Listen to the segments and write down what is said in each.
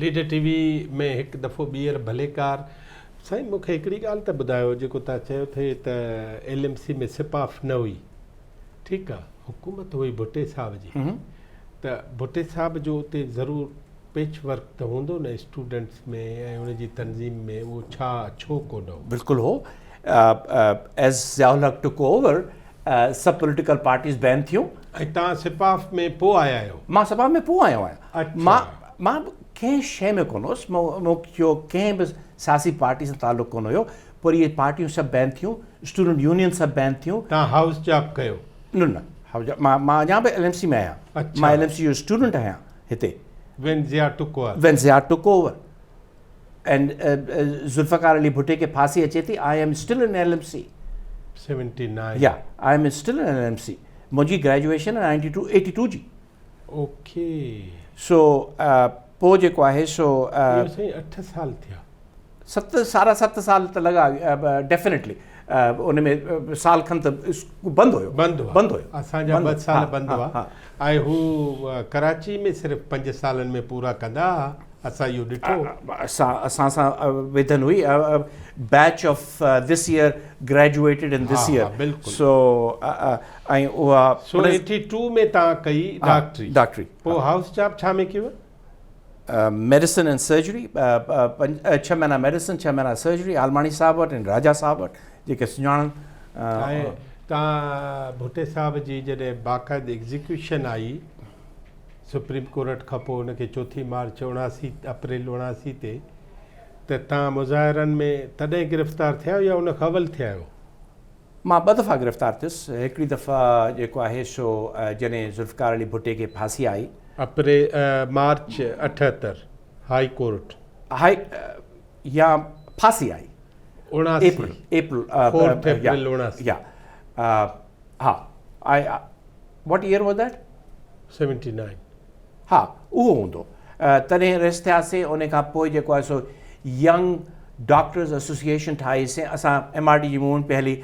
Leader ٽي V ۾ هڪ دفعو ٻيهر ڀليڪار. سائين مون کي هڪڙي ڳالهه ته ٻڌايو جيڪو توهان چيو ٿي ته ايل ايم سي ۾ سپاف نه هئي ٺيڪ آ حڪومت هئي ڀٽي صاحب جي ته ڀٽي صاحب جو اتي ضرور پيچ ورڪ ته هوندو نه اسٽوڊنٽس ۾ ۽ ان جي تنظيم ۾ اهو ڇا ڇو ڪونه هو؟ بلڪل هو as Zia ul Haq took over سڀ پوليٽيڪل پارٽيز بين ٿيون. ۽ توهان سپاف ۾ پوء آيا آهيو؟ مان سپاف ۾ پوء آيو آهيان. مان مان ڪنهن شيء ۾ ڪونه هوس، مون جو ڪنهن به سياسي پارٽي سان تعلق ڪونه هيو، پر اهي پارٽيون سڀ بين ٿيون، اسٽوڊنٽ يونين سڀ بين ٿيون. توهان هائوس جاب ڪيو؟ نه نه هائوس جاب مان مان اڃا به ايل ايم سي ۾ آهيان. مان ايل ايم سي جو اسٽوڊنٽ آهيان هتي. When Zia took over. When Zia took over. And Zulfiqar Ali Bhutto کي ڦاسي اچي ٿي I am still in L M C. 79. يا I am still in L M C. منهنجي گريجوئيشن 92 82 جي. اوڪي. سو پوء جيڪو آهي سو. اهو سائين 8 سال ٿيا. ست ساڍا ست سال ته لڳا ڊيفينيٽلي ان ۾ سال کن ته بند هيو. بند هئا. بند هيو. اسان جا 2 سال بند هئا ۽ هو ڪراچي ۾ صرف 5 سالن ۾ پورا ڪندا ها. اسان اهو ڏٺو. اسان اسان سان ويڌن هئي batch of this year graduated in this year so ۽ اها سو 82 ۾ تان ڪئي ڊاڪٽري ڊاڪٽري پوء هائوس جاب ڇا ۾ ڪيو؟ ميڊيسن اينڊ سرجري 6 مهينا ميڊيسن 6 مهينا سرجري عالماڻي صاحب وٽ ۽ راجا صاحب وٽ جيڪي سڃاڻن. ۽ تان ڀٽي صاحب جي جڏهن باقاعده ايگزيڪيوشن آئي سپريم ڪورٽ کان پوء ان کي چوٿين مارچ 79 اپريل 79 تي ته توهان مظاهرن ۾ تڏهن گرفتار ٿيا آهيو يا ان کان اول ٿيا آهيو؟ مان ٻه دفعا گرفتار ٿيس. هڪڙي دفعا جيڪو آهي سو جڏهن ذوالفقار علي ڀٽي کي ڦاسي آئي. April March 78 high court. هائي يا ڦاسي آئي. 79 اپريل اپريل فورٿ اپريل 79 يا ها I what year was that? 79. ها اهو هوندو تڏهن اريسٽ ٿياسين ان کان پوء جيڪو آهي سو ينگ ڊاڪٽرز ايسوسيئيشن ٺاهيسين اسان ايم آر ڊي جي موومينٽ پئي هلي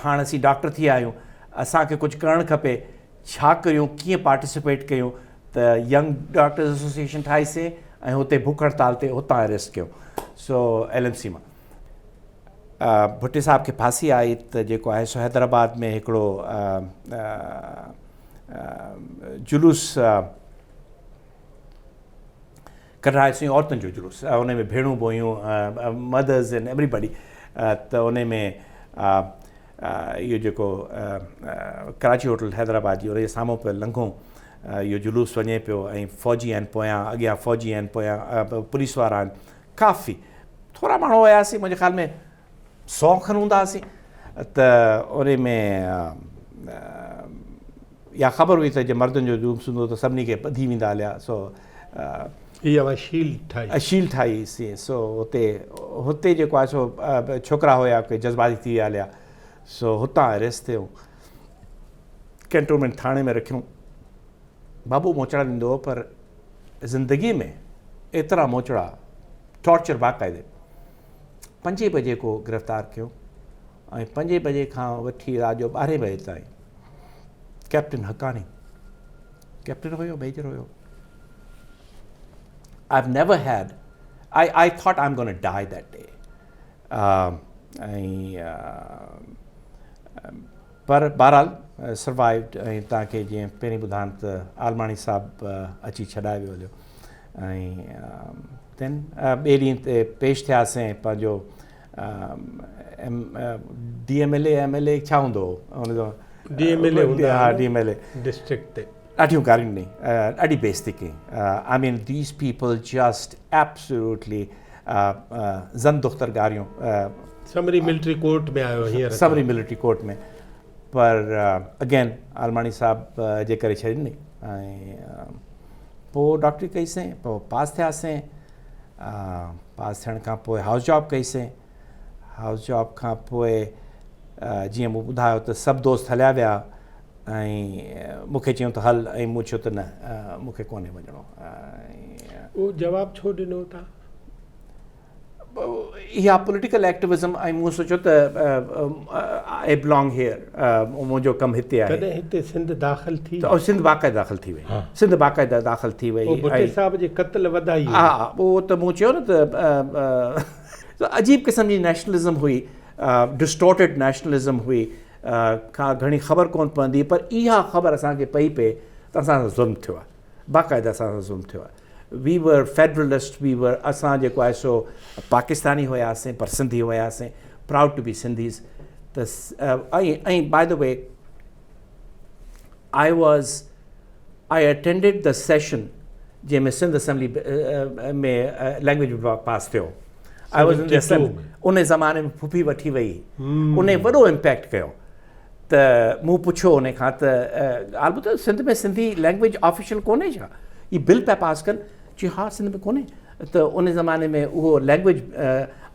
هاڻ اسين ڊاڪٽر ٿي ويا آهيون اسان کي ڪجهه ڪرڻ کپي ڇا ڪريون ڪيئن پارٽيسپيٽ ڪيون ته ينگ ڊاڪٽرز ايسوسيئيشن ٺاهيسين ۽ هتي بک هڙتال تي هتان اريسٽ ڪيو سو ايل ايم سي مان ڀٽي صاحب کي ڦاسي آئي ته جيڪو آهي سو حيدرآباد ۾ هڪڙو جلوس ڪڍرايوسين عورتن جو جلوس ان ۾ ڀيڻون به هيون مدرز اينڊ ايوري بڊي ته ان ۾ اهو جيڪو ڪراچي هوٽل حيدرآباد جي ان جي سامهون پيو لنگهون اهو جلوس وڃي پيو ۽ فوجي آهن پويان اڳيان فوجي آهن پويان پوليس وارا آهن ڪافي ٿورا ماڻهو هياسين منهنجي خيال ۾ سو کن هوندا هئاسين ته ان ۾ اها خبر هئي ته جي مردن جو جلوس هوندو ته سڀني کي ٻڌي ويندا هليا سو هي اوهان شيلڊ ٺاهي شيلڊ ٺاهي سين سو هتي هتي جيڪو آهي سو ڇوڪرا هيا ڪي جذباتي ٿي ويا هليا سو هتان اريسٽ ٿيو ڪينٽونمينٽ ٿاڻي ۾ رکيون بابو موچڙا ڏيندو هو پر زندگي ۾ ايترا موچڙا ٽارچر باقاعدي پنجين بجي ڪو گرفتار ڪيو ۽ پنجين بجي کان وٺي رات جو ٻارهين بجي تائين captain Haqqani captain have major have I've never had I thought I'm going to die that day ۽ پر بهرحال سروائيوڊ ۽ توهان کي جيئن پهرين ٻڌايم ته عالماڻي صاحب اچي ڇڏائي ويو هليو ۽ دين ٻئي ڏينهن تي پيش ٿياسين پنهنجو D M L A M L A ڇا هوندو هو ان جو ڊي ايم ايل اي هوندا ها ڊي ايم ايل اي ڊسٽرڪٽ تي ڏاڍيون گاريون ڏني ڏاڍي بيعزتي ڪئي I mean these people just absolutely زن دختر گاريون. سمري ملٽري ڪورٽ ۾ آيو هينئر. سمري ملٽري ڪورٽ ۾ پر اگين عالماڻي صاحب جي ڪري ڇڏي ڏني ۽ پوء ڊاڪٽري ڪئي سين پوء پاس ٿياسين پاس ٿيڻ کان پوء هائوس جاب ڪئي سين هائوس جاب کان پوء جيئن مون ٻڌايو ته سڀ دوست هليا ويا ۽ مون کي چيائون ته هل ۽ مون چيو ته نه مون کي ڪونهي وڃڻو. اهو جواب ڇو ڏنو تان؟ اها پوليٽيڪل ايڪٽوزم ۽ مون سوچيو ته آء بلانگ هيئر منهنجو ڪم هتي آهي. ڪڏهن هتي سنڌ داخل ٿي؟ ته سنڌ باقاعده داخل ٿي وئي. سنڌ باقاعده داخل ٿي وئي. پوء ڀٽي صاحب جي قتل وڌائي هئي. ها اهو ته مون چيو نه ته عجيب قسم جي نيشنلزم هئي، ڊسٽورٽيڊ نيشنلزم هئي، ڪا گهڻي خبر ڪونه پوندي پر اها خبر اسان کي پئي پئي ته اسان سان ظلم ٿيو آهي، باقاعده اسان سان ظلم ٿيو آهي. وي ور فيڊرلسٽ وي ور اسان جيڪو آهي سو پاڪستاني هياسين پر سنڌي هياسين پرائوڊ ٽو بي سنڌيز ته ۽ ۽ by the way I was I attended the session جنهن ۾ سنڌ اسيمبلي ۾ لينگويج پاس ٿيو I was in the assembly ان زماني ۾ ڦڦي وٺي وئي ان وڏو امپيڪٽ ڪيو ته مون پڇيو ان کان ته ڳالهه ٻڌ سنڌ ۾ سنڌي لينگويج آفيشل ڪونهي ڇا هي بل پيا پاس ڪن چي ها سنڌ ۾ ڪونهي ته ان زماني ۾ اهو لينگويج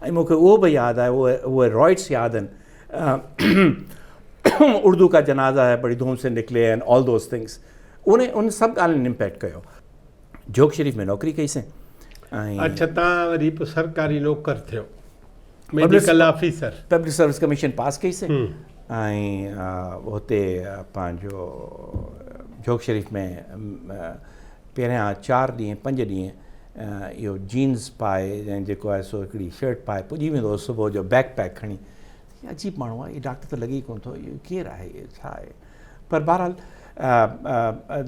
۽ مون کي اهو به ياد آهي اهي اهي رائٽس ياد آهن اردو کا جنازه هي بڙي ڌوم سي نڪلي اينڊ آل those things ان ان سڀ ڳالهين امپيڪٽ ڪيو جوڳ شريف ۾ نوڪري ڪئي سين ۽ اڇا تان وري پوء سرڪاري نوڪر ٿيو medical officer. Public service commission pass ڪئي سين ۽ هتي پنهنجو جھوڪ شريف ۾ پهريان چار ڏينهن پنج ڏينهن اهو جينز پائي ۽ جيڪو آهي سو هڪڙي شرٽ پائي پڄي ويندو هوس صبح جو بيڪ پيڪ کڻي هي عجيب ماڻهو آهي هي ڊاڪٽر ته لڳي ئي ڪونه ٿو اهو ڪير آهي اهو ڇا آهي پر بهرحال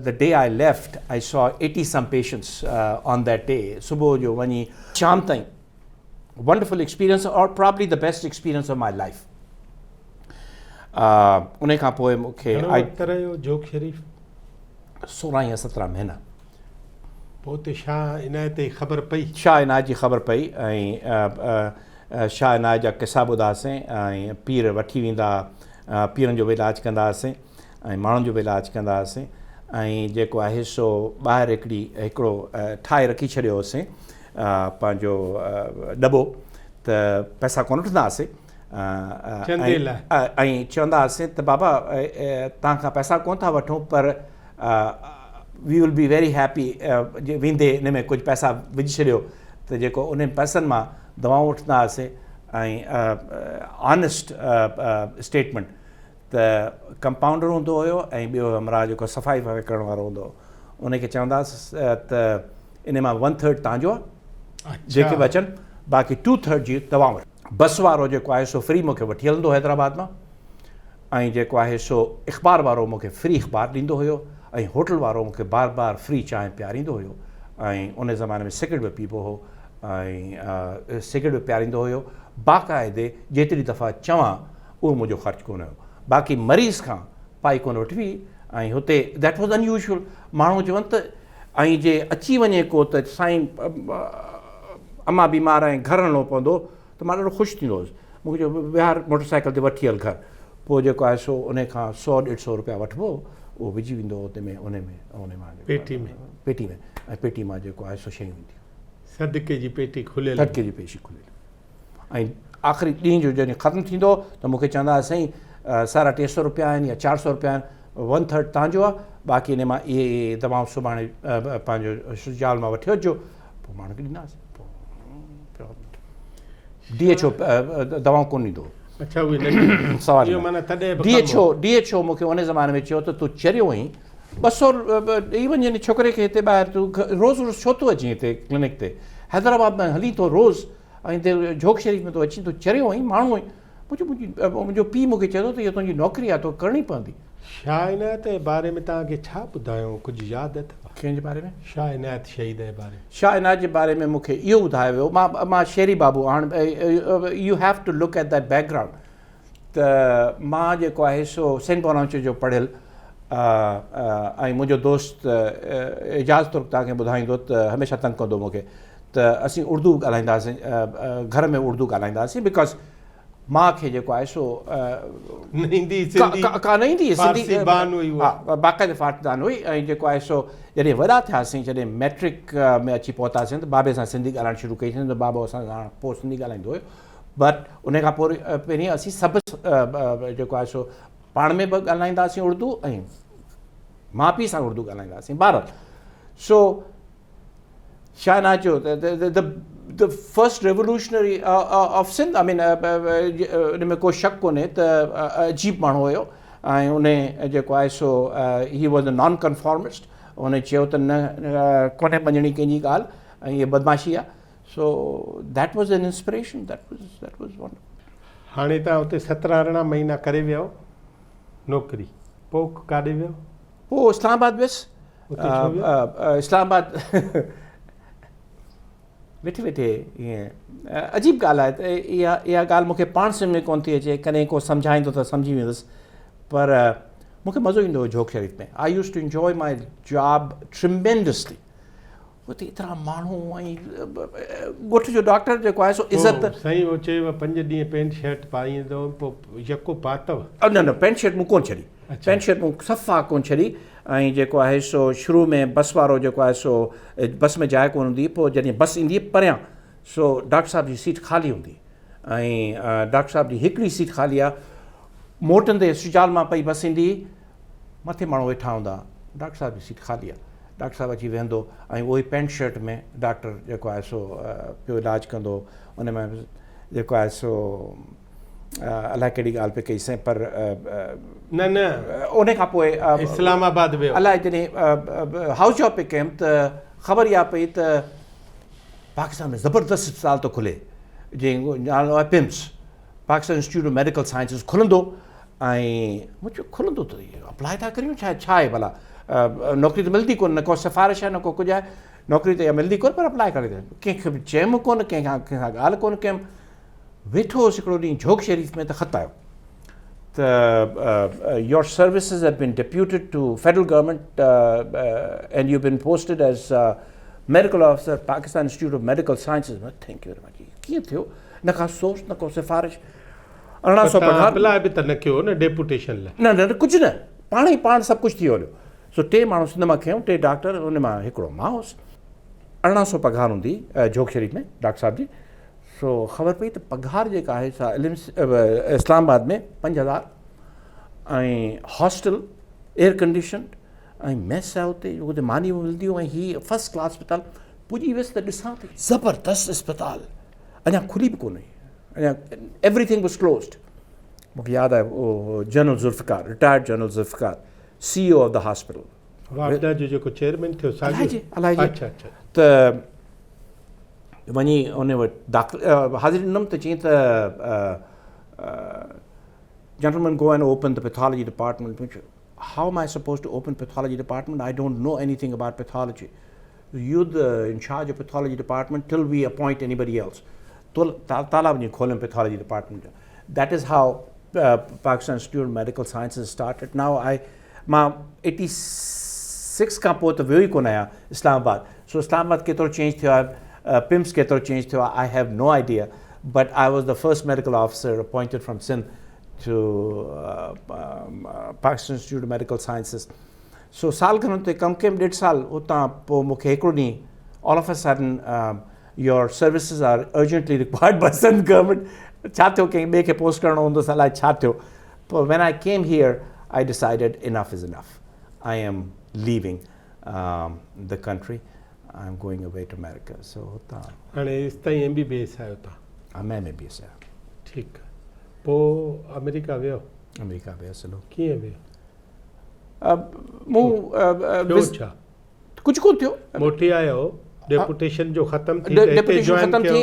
the day I left I saw 80 some patients on that day صبح جو وڃي شام تائين wonderful experience or probably the best experience of my life ان کان پوء مون کي گهڻو وقت رهيو جوڳ شريف؟ 16 يا 17 مهينا. پوء اتي شاهه عنايت جي خبر پئي؟ شاهه عنايت جي خبر پئي ۽ شاهه عنايت جا قصا ٻڌاسين ۽ پير وٺي ويندا پيرن جو به علاج ڪندا هئاسين ۽ ماڻهن جو به علاج ڪندا هئاسين ۽ جيڪو آهي سو ٻاهر هڪڙي هڪڙو ٺاهي رکي ڇڏيو هوسين پنهنجو ڏٻو ته پئسا ڪونه وٺندا هئاسين چندي لاء ۽ چوندا هئاسين ته بابا توهان کان پئسا ڪونه ٿا وٺون پر we will be very happy ويندي ان ۾ ڪجهه پئسا وجهي ڇڏيو ته جيڪو انهن پئسن مان دوائون وٺندا هئاسين ۽ آنسٽ اسٽيٽمنٽ ته ڪمپائونڊر هوندو هيو ۽ ٻيو همراهه جيڪو صفائي وفائي ڪرڻ وارو هوندو هو ان کي چوندا هئس ته ان مان ون ٿرڊ تان جو آهي جيڪي به اچن باقي ٽو ٿرڊ جي دوائون وٺ. بس وارو جيڪو آهي سو فري مون کي وٺي هلندو حيدرآباد مان ۽ جيڪو آهي سو اخبار وارو مون کي فري اخبار ڏيندو هيو ۽ هوٽل وارو مون کي بار بار فري چانهه پياريندو هيو ۽ ان زماني ۾ سگريٽ به پيبو هو ۽ سگريٽ به پياريندو هيو باقاعدي جيتري دفعا چوان اهو منهنجو خرچ ڪونه هيو باقي مريض کان پائي ڪونه وٺبي ۽ هتي that was in usual ماڻهو چون ته ۽ جي اچي وڃي ڪو ته سائين اما بيمار آهي گهر هلڻو پوندو ته مان ڏاڍو خوش ٿيندو هوس مون کي چيو ويهار موٽر سائيڪل تي وٺي هل گهر پوء جيڪو آهي سو ان کان سو ڏيڍ سو روپيا وٺبو اهو وجهي ويندو هو اتي ۾ ان ۾ ان مان پيٽي ۾ پيٽي ۾ ۽ پيٽي مان جيڪو آهي سو شيون اينديون صدقي جي پيٽي کليل صدقي جي پيشي کليل ۽ آخري ڏينهن جو جڏهن ختم ٿيندو هو ته مون کي چوندا هئا سائين سارا ٽي سو روپيا آهن يا چار سو روپيا آهن ون ٿرڊ تان جو آهي باقي ان مان اهي اهي دوائون سڀاڻي پنهنجو شجال مان وٺي اچجو پوء ماڻهن کي ڏيندا هئاسين پوء ڊي ايڇ او دوائون ڪونه ڏيندو هو اڇا اهي نه ڏيندو سوال اهو معنيٰ تڏهن به D H O D H O مون کي ان زماني ۾ چيو ته تون چريو آهين ٻه سو ڏئي وڃ ان ڇوڪري کي هتي ٻاهر تون روز روز ڇو ٿو اچين هتي ڪلينڪ تي حيدرآباد ۾ هلين ٿو روز ۽ هتي جھوڪ شريف ۾ ٿو اچين تون چريو آهين ماڻهو آهين مون چيو منهنجو پيء مون کي چئي ٿو ته اها تنهنجي نوڪري آهي توکي ڪرڻي پوندي. شاهه عنايت جي باري ۾ توهان کي ڇا ٻڌايو ڪجهه ياد اٿو؟ ڪنهن جي باري ۾؟ شاهه عنايت شهيد جي باري ۾. شاهه عنايت جي باري ۾ مون کي اهو ٻڌايو ويو مان مان شهري بابو هاڻ you have to look at that background ته مان جيڪو آهي سو سينٽ بوناونچر جو پڙهيل ۽ منهنجو دوست اعجاز ترڪ توهان کي ٻڌائيندو ته هميشه تنگ ڪندو مون کي ته اسين اردو ڳالهائيندا هئاسين گهر ۾ اردو ڳالهائيندا هئاسين because ماء کي جيڪو آهي سو نه ايندي سنڌي ڪا نه ايندي سنڌي فارسي بان هئي ها باقاعده فارسي دان هئي ۽ جيڪو آهي سو جڏهن وڏا ٿياسين جڏهن ميٽرڪ ۾ اچي پهتاسين ته بابي سان سنڌي ڳالهائڻ شروع ڪئي سين ته بابو اسان سان پوء سنڌي ڳالهائيندو هيو بٽ ان کان پوء پهرين اسين سڀ جيڪو آهي سو پاڻ ۾ به ڳالهائيندا هئاسين اردو ۽ ماء پيء سان اردو ڳالهائيندا هئاسين بهرحال سو شاهناز چيو ته the The first revolutionary of Sindh I mean ان ۾ ڪو شڪ ڪونهي ته عجيب ماڻهو هيو ۽ ان جيڪو آهي سو he was a non conformist ان چيو ته نه ڪونهي مڃڻي ڪنهن جي ڳالهه ۽ هي بدمعاشي آهي so that was an inspiration that was that was wonderful. هاڻي توهان اتي سترهن ارڙهن مهينا ڪري ويا نوڪري پوء ڪاڏي ويو؟ پوء اسلام آباد ويس. اتي ڇو ويو؟ اسلام آباد ويٺي ويٺي ائين عجيب ڳالهه آهي ته اها اها ڳالهه مون کي پاڻ سمجهه ۾ ڪونه ٿي اچي ڪڏهن ڪو سمجهائيندو ته سمجهي ويندس پر مون کي مزو ايندو هو جهوڪ شريف ۾ I used to enjoy my job tremendously اتي ايترا ماڻهو ۽ ڳوٺ جو ڊاڪٽر جيڪو آهي سو عزت سائين هو چيو پنج ڏينهن پينٽ شرٽ پائيندو پوء يڪو پاتو نه نه پينٽ شرٽ مون ڪونه ڇڏي پينٽ شرٽ مون صفا ڪونه ڇڏي ۽ جيڪو آهي سو شروع ۾ بس وارو جيڪو آهي سو بس ۾ جاء ڪونه هوندي هئي پوء جڏهن بس ايندي هئي پريان سو ڊاڪٽر صاحب جي سيٽ خالي هوندي هئي ۽ ڊاڪٽر صاحب جي هڪڙي سيٽ خالي آهي موٽندي سجال مان پئي بس ايندي هئي مٿي ماڻهو ويٺا هوندا ڊاڪٽر صاحب جي سيٽ خالي آهي ڊاڪٽر صاحب اچي ويهندو ۽ اهو ئي پينٽ شرٽ ۾ ڊاڪٽر جيڪو آهي سو پيو علاج ڪندو ان ۾ جيڪو آهي سو الائي ڪهڙي ڳالهه پئي ڪئي سين پر نه نه ان کان پوء اسلام آباد ويو الائي جڏهن هائوس جاب پئي ڪيم ته خبر اها پئي ته پاڪستان ۾ زبردست اسپتال ٿو کلي جنهن جو نالو آهي PIMS Pakistan institute of medical sciences کلندو ۽ مون چيو کلندو ته اپلاء ٿا ڪريون ڇا ڇا آهي ڀلا نوڪري ته ملندي ڪونه نه ڪو سفارش آهي نه ڪو ڪجهه آهي نوڪري ته اها ملندي ڪونه پر اپلاء ڪري ڪنهن کي به چيم ڪونه ڪنهن کان ڪنهن سان ڳالهه ڪونه ڪيم ويٺو هوس هڪڙو ڏينهن جهوڪ شريف ۾ ته خط آيو ته your services have been deputed to federal government and you been posted as medical officer Pakistan institute of medical sciences thank you very much ڪيئن ٿيو نه کا سورس نه ڪو سفارش 1800 پگهار اپلاء به ته نه ڪيو نه ڊيپوٽيشن لاء نه نه ڪجهه نه پاڻ ئي پاڻ سڀ ڪجهه ٿي ويو سو ٽي ماڻهو سنڌ مان کنيو ٽي ڊاڪٽر ان مان هڪڙو مان هوس 1800 پگهار هوندي جهوڪ شريف ۾ ڊاڪٽر صاحب جي سو خبر پئي ته پگهار جيڪا آهي سا اسلام آباد ۾ 5000 ۽ هاسٽل ايئر ڪنڊيشنڊ ۽ ميس آهي اتي اتي ماني به ملندي ۽ هي فرسٽ ڪلاس اسپتال پڄي ويس ته ڏسان ته زبردست اسپتال اڃا کلي به ڪونه هئي اڃا ايوري ٿنگ واز ڪلوزڊ مونکي ياد آهي اهو general Zulfiqar retired general Zulfiqar C O of the hospital واپڊا جو جيڪو چيئرمين ٿيو ساڳيو الائجي اڇا اڇا ته وڃي ان وٽ داخل حاضري ڏنم ته چيائين ته gentleman go and open the pathology department how am I suppose to open pathology department I don't know anything about pathology you the in charge of pathology department till we appoint anybody else تالا وڃي کوليم pathology department جو that is how Pakistan institute medical sciences started now I مان eighty six کان پوء ته ويو ئي ڪونه آهيان اسلام آباد سو اسلام آباد ڪيترو چينج ٿيو آهي پمس ڪيترو چينج ٿيو آهي I have no idea but I was the first medical officer appointed from Sindh to Pakistan institute of medical sciences سو سال کن اتي ڪم ڪيم ڏيڍ سال اتان پوء مون کي هڪڙو ڏينهن all of a sudden your services are urgently required by Sindh government ڇا ٿيو ڪنهن ٻئي کي پوسٽ ڪرڻو هوندس الائي ڇا ٿيو پوء when I came here I decided enough is enough I am leaving the country I am going away to America سو هتان هاڻي ايستائين ايم بي بي ايس آهيو تان ها مان ايم بي بي ايس آهيان ٺيڪ پوء آمريڪا ويو آمريڪا ويس هلو ڪيئن ويو مون ٿيو ڇا ڪجهه ڪونه ٿيو موٽي آيو ڊيپوٽيشن جو ختم ٿي ته هتي جوائن ڪيو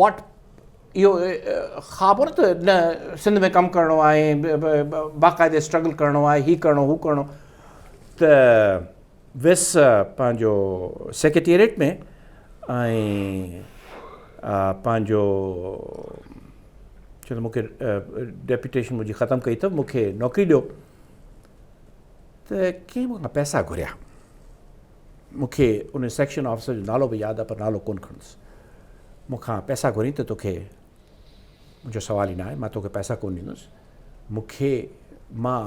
واٽ اهو خواب هو نه ته نه سنڌ ۾ ڪم ڪرڻو آهي باقاعدي اسٽرگل ڪرڻو آهي هي ڪرڻو هو ڪرڻو ته ويس پنهنجو سيڪريٽريٽ ۾ ۽ پنهنجو چيو ته مونکي ڊيپوٽيشن منهنجي ختم ڪئي اٿو مونکي نوڪري ڏيو ته ڪنهن مون کان پئسا گهريا مون کي ان سيڪشن آفيسر جو نالو به ياد آهي پر نالو ڪونه کڻندس مون کان پئسا گهرين ته توکي منهنجو سوال ئي نه آهي مان توکي پئسا ڪونه ڏيندس مون کي مان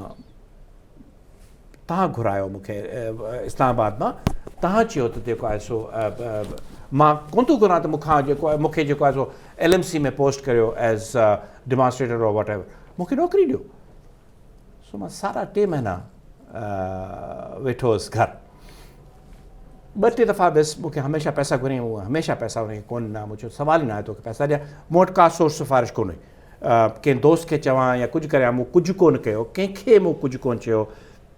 تان گهرايو مون کي اسلام آباد مان تان چيو ته جيڪو آهي سو مان ڪونه ٿو گهران ته مون کان جيڪو آهي مون کي جيڪو آهي سو ايل ايم سي ۾ پوسٽ ڪريو ايز ڊيمانسٽريٽر اور what ever مون کي نوڪري ڏيو سو مان ساڍا ٽي مهينا ويٺو هوس گهر. ٻه ٽي دفعا ويس مون کي هميشه پئسا گهريائين مون هميشه پئسا ان کي ڪونه ڏنا مون چيو سوال ئي نه آهي توکي پئسا ڏيان مون وٽ ڪا سورس سفارش ڪونه هئي ڪنهن دوست کي چوان يا ڪجهه ڪريان مون ڪجهه ڪونه ڪيو ڪنهن کي مون ڪجهه ڪونه چيو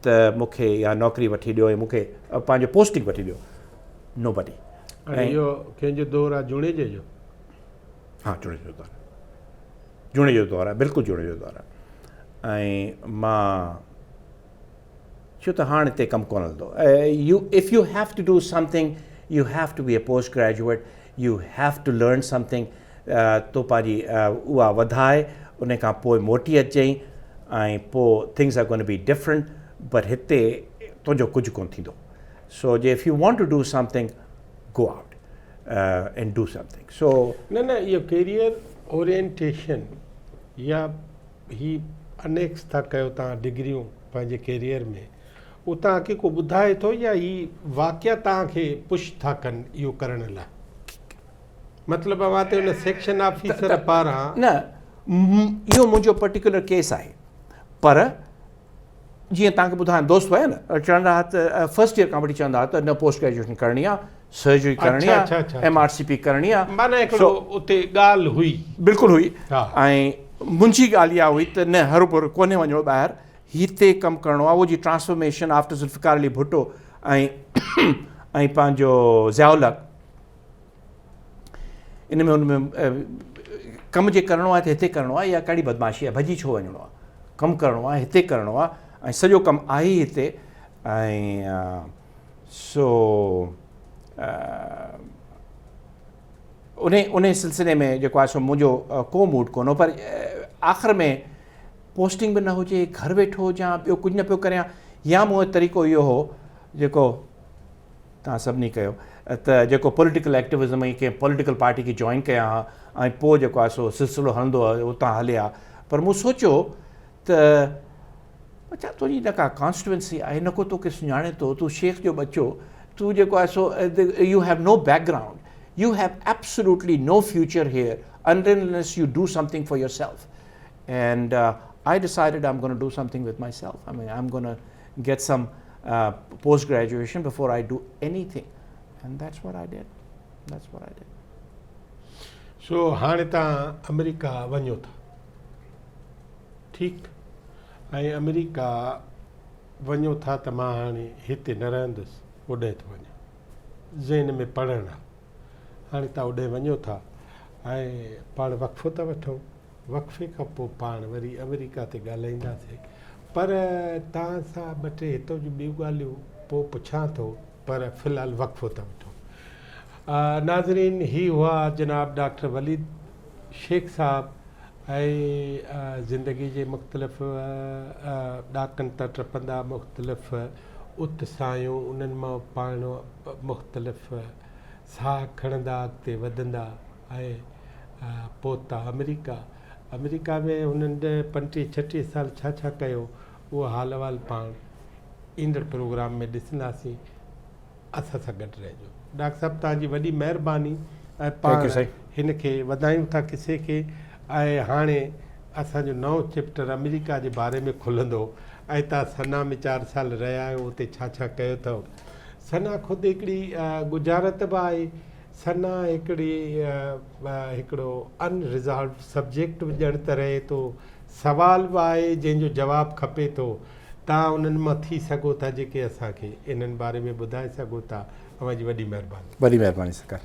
ته مون کي اها نوڪري وٺي ڏيو ۽ مون کي پنهنجو پوسٽنگ وٺي ڏيو نو بڊي. هاڻي اهو ڪنهن جو دور آهي جوڻيجي جو؟ ها جوڻيجي جو دور آهي جوڻيجي جو دور آهي بلڪل جوڻيجي جو دور آهي ۽ مان چيو ته هاڻ هتي ڪم ڪونه هلندو you if you have to do something you have to be a post graduate you have to learn something تو پنهنجي اها وڌاء ان کان پوء موٽي اچجئين ۽ پوء things are gonna be different but هتي تنهنجو ڪجهه ڪونه ٿيندو سو جي if you want to do something go out and do something so. نه نه اهو ڪيريئر اورينٽيشن يا هي انيڪس ٿا ڪيو توهان ڊگريون پنهنجي ڪيريئر ۾ اهو توهان کي ڪو ٻڌائي ٿو يا هي واقعا توهان کي پش ٿا ڪن اهو ڪرڻ لاء مطلب اوهان تي ان سيڪشن آفيسر پاران. نه اهو منهنجو پرٽيڪولر ڪيس آهي پر جيئن توهان کي ٻڌايم دوست هيا نه چوندا ها ته فرسٽ ايئر کان وٺي چوندا ها ته نه پوسٽ گريجوئيشن ڪرڻي آهي سرجري ڪرڻي آهي ايم آر سي پي ڪرڻي آهي معنيٰ هڪڙو اتي ڳالهه هئي. بلڪل هئي ۽ منهنجي ڳالهه اها هئي ته نه هروڀرو ڪونهي وڃڻو ٻاهر هتي ڪم ڪرڻو آهي اهو جي ٽرانسفارميشن آفٽر ذوالفقار علي ڀٽو ۽ ۽ پنهنجو ضياء الحق ان ۾ ان ۾ ڪم جي ڪرڻو آهي ته هتي ڪرڻو آهي يا ڪهڙي بدمعاشي آهي ڀڄي ڇو وڃڻو آهي ڪم ڪرڻو آهي هتي ڪرڻو آهي ۽ سڄو ڪم آهي ئي هتي ۽ سو ان ان سلسلي ۾ جيڪو آهي سو منهنجو ڪو موڊ ڪونه هو پر آخر ۾ پوسٽنگ به نه هجي گهر ويٺو هجان ٻيو ڪجهه نه پيو ڪريان يا مون وٽ طريقو اهو هو جيڪو توهان سڀني ڪيو ته جيڪو پوليٽيڪل ايڪٽوزم ۽ ڪنهن پوليٽيڪل پارٽي کي جوائن ڪيان ها ۽ پوء جيڪو آهي سو سلسلو هلندو اتان هلي ها پر مون سوچيو ته ٻچا تنهنجي نه ڪا ڪانسٽيٽوئنسي آهي نه ڪو توکي سڃاڻي ٿو تون شيخ جو ٻچو تون جيڪو آهي سو you have no background you have absolutely no future here unless you do something for yourself and I decided I'm gonna do something with myself I mean I'm gonna get some post graduation before I do anything and that's what I did that's what I did. سو هاڻي توهان آمريڪا وڃو ٿا ٺيڪ ۽ آمريڪا وڃو ٿا ته مان هاڻي هتي نه رهندس اوڏانهن ٿو وڃان ذهن ۾ پڙهڻ آ هاڻي توهان اوڏانهن وڃو ٿا ۽ پاڻ وقفو ٿا وٺون وقفي کان پوء پاڻ وري آمريڪا تي ڳالهائينداسين پر توهان سان ٻه ٽي هتو جون ٻيون ڳالهيون پوء پڇان ٿو پر في الحال وقفو ٿا وٺون. ناظرين هي هئا جناب ڊاڪٽر وليد شيخ صاحب ۽ زندگي جي مختلف ڏاڪن تان ٽپندا مختلف اتساهيون انهن مان پاڻ مختلف ساهه کڻندا اڳتي وڌندا ۽ پهتا آمريڪا. آمريڪا ۾ هنن پنٽيهه ڇٽيهه سال ڇا ڇا ڪيو اهو حال احوال پاڻ ايندڙ پروگرام ۾ ڏسنداسين. اسان سان گڏ رهجو. ڊاڪٽر صاحب توهان جي وڏي مهرباني ۽ پاڻ هن کي وڌايون ٿا قصي کي ۽ هاڻي اسان جو نئون چيپٽر آمريڪا جي باري ۾ کلندو ۽ توهان ثنا ۾ چار سال رهيا آهيو اتي ڇا ڇا ڪيو اٿو. ثنا خود هڪڙي ڳجهارت به آهي. ثنا هڪڙي هڪڙو ان ريزالوڊ سبجيڪٽ به ڄڻ ته رهي ٿو. سوال به آهي جنهن جو جواب کپي ٿو. توهان انهن مان ٿي سگهو ٿا جيڪي اسان کي انهن باري ۾ ٻڌائي سگهو ٿا. اوهان جي وڏي مهرباني. وڏي مهرباني سرڪار.